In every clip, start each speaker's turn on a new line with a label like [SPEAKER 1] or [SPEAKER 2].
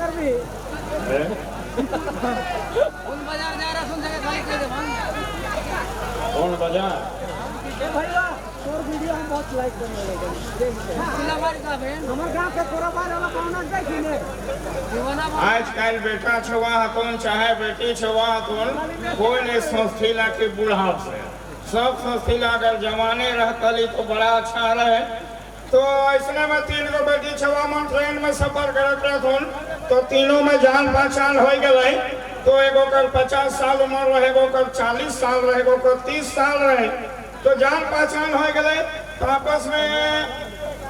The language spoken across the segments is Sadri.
[SPEAKER 1] करबी?
[SPEAKER 2] कौन बाजार जा रहा सुन सके खाली कह दे।
[SPEAKER 3] कौन बाजार?
[SPEAKER 1] ए भैया, तोर वीडियो हम बहुत लाइक करने लगे। हमार गांव के कोराबार वाला कौन देखी ने।
[SPEAKER 3] आजकल बेटा छुआ हतुन चाहे बेटी छुआ हतुन, कोई नहीं सोचती ला कि बूढ़ा से सब सोचती ला अगर जवानी रहतली तो बड़ा अच्छा रहे। तो ऐसने में तीन गो बेटी छुआ मन ट्रेन में सफर करत रहथुन, तो तीनों में जान पहचान हो गई। तो एगो कर 50 साल उम्र रहे, एगो कर 40 साल रहे, एगो कर 30 साल रहे। तो जान पहचान हो गए तो आपस में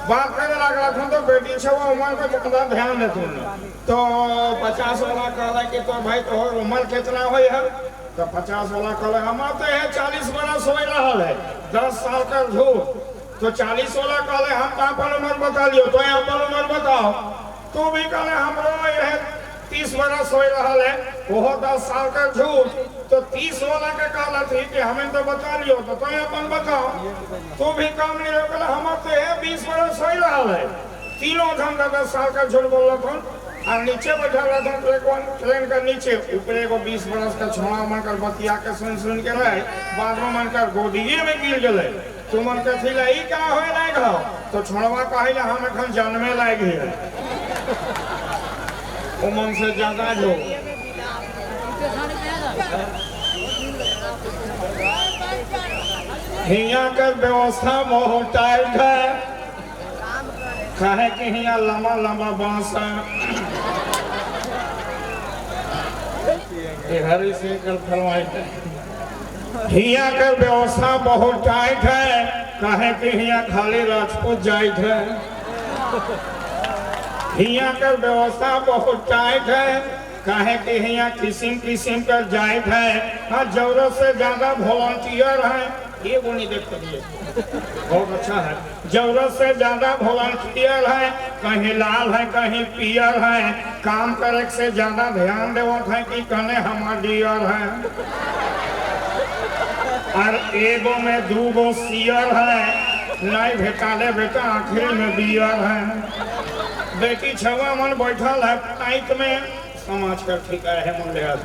[SPEAKER 3] बात करे लगला। तो बेटी छुआ उम्र पर ज्यादा ध्यान देथुन। तो 50 वाला कहला कि तो भाई तोहर उम्र कितना हो है? तो 50 वाला कहला हमार तो है 40 बरस हो रहा है, 10 साल का झूठ। तो 40 वाला कहले हम तो अपन उम्र बता लियो, तो अपन उम्र बताओ। तू भी कहले हमरो है 30 बरस हो रहा है, वो 10 साल का झूठ। तो 30 वाला के कहला थी कि हमें तो बता लियो, तो अपन बताओ। तू भी कम नहीं रहो, हमार तो है 20 बरस हो रहा है। तीनों जन 10 साल का झूठ बोल रहा था और नीचे बैठा रहा था ट्रेन का नीचे। ऊपर एगो 20 बरस का छोड़ा मन कर बतिया के सुन सुन के रहे, बाद में मन कर गोदिए में गिर गए। तू मन कथी ला ई का होए लाग हो? तो छोड़वा कहिला हम एखन जन्मे लाग है, ओ मन से ज्यादा जो हिया कर व्यवस्था बहुत टाइट है, काहे कि हिया लंबा लंबा बांस है। हरी सिंह कर फरमाइश है। हिया कर व्यवस्था बहुत टाइट है, काहे कि हिया खाली राजपूत जाइत है। हिया कर व्यवस्था बहुत टाइट है, काहे कि हिया किसिम किसिम कर जाइत है। हाँ, जरूरत से ज्यादा वॉलंटियर है, ये वो नहीं देखते लिए बहुत अच्छा है। जरूरत से ज्यादा वॉलंटियर है, कहीं लाल है कहीं पियर है। काम करे से ज्यादा ध्यान देवत है कि कने हमार डियर है। और एगो में दूगो सियर है, नहीं भेटाले बेटा आखिर में बियर है। बेटी छुआ मन बैठल है पाइक में, समाज का ठिका है मन लिहाज।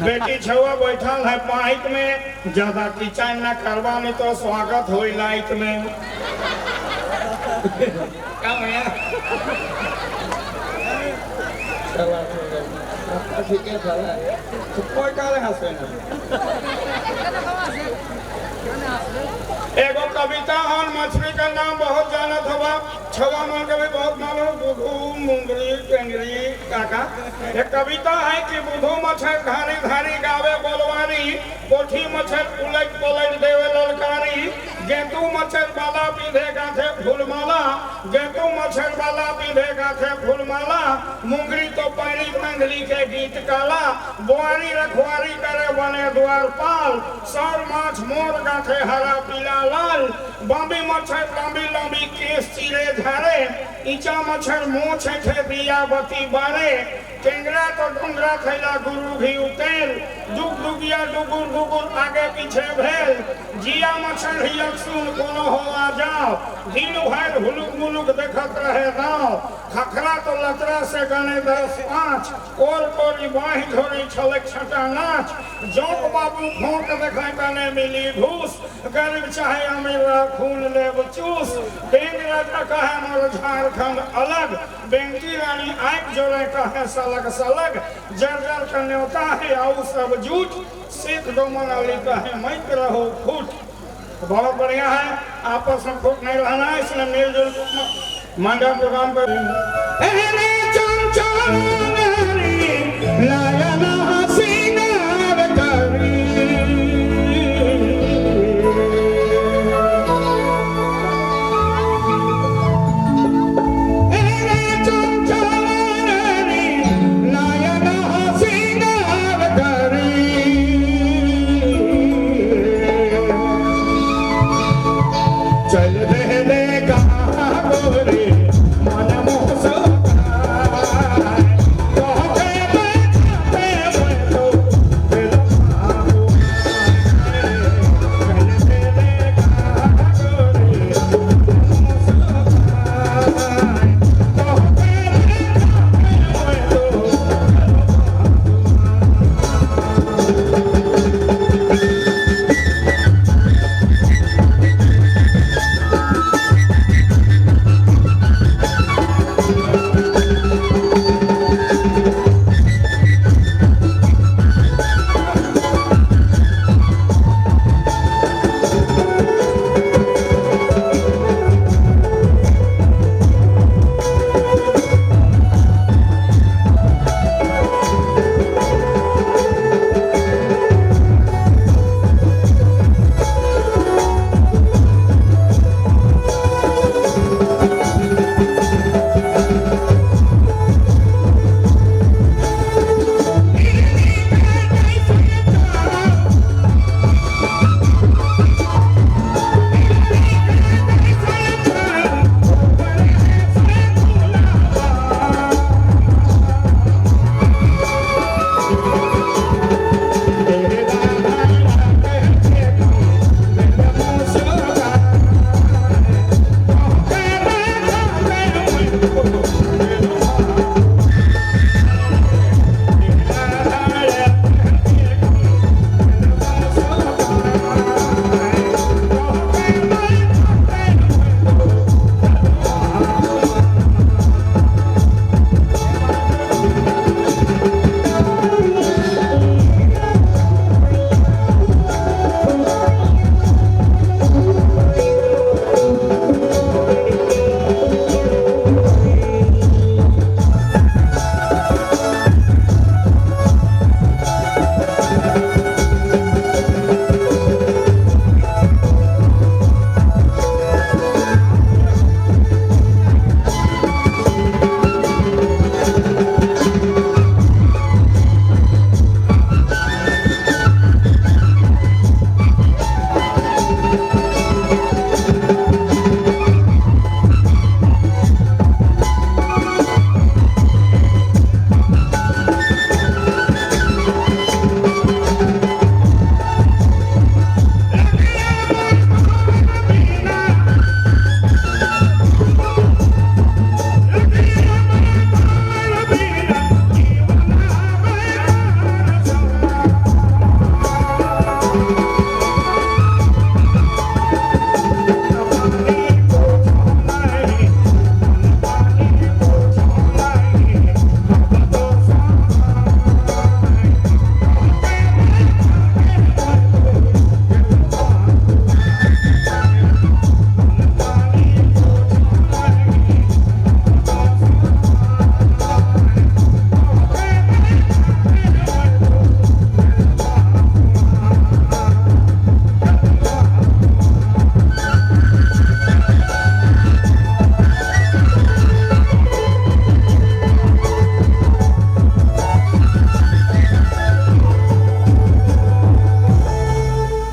[SPEAKER 3] बेटी छुआ बैठल है पाइक में, ज्यादा किचान ना करवा नहीं तो स्वागत हो लाइट में। क्या भैया चला ठीक है चला तो कोई काले हंसे ना। एगो कविता हन मछली का नाम बहुत जानत हवा, छवा मन के भी बहुत मालूम, बुधू मुंगरी टेंगरी काका। एक कविता है कि बुधू मछर धारी धारी गावे बोलवारी, पोठी मछर उलट पलट देवे ललकारी, गेंदू मछर बाला पीधे गाथे फूलमाला, गेंदू मछर बाला पीधे गाथे फूलमाला, मुंगरी तो पैरी बांधली के गीत काला, बुआरी रखवारी करे बने द्वार पाल, सौर माछ मोर गाथे हरा पीला लाल, बॉम्बे मच्छर लंबी लंबी केस चीरे झारे, ईचा मच्छर मुँह छे दिया बत्ती बारे, टेंगरा तो डुंगरा थैला गुरु घी उतेल, डुग डुगिया डुगुर डुगुर आगे पीछे भेल, जिया मच्छर हियक सुन कोनो हो आ जाओ, दिन भर हुलुक मुलुक देखत रहे गाँव, खखरा तो लतरा से गने 10 5, कोर कोरी बाही झोरी छलक छटा नाच, जोक बाबू फोंक देखे तने मिली घूस, गरीब चाहे अमीर खून लेब चूस, बेंग राजा कहे मोर झारखंड अलग, बेंगी रानी आँख जोड़े कहे सलग सलग, जर जर का न्योता है आऊ सब झूठ, शेख डोमन अली कहे मत रहो फूट। बहुत बढ़िया है, आपस में फूट नहीं रहना है, इसलिए मिलजुल मंडल प्रोग्राम पर।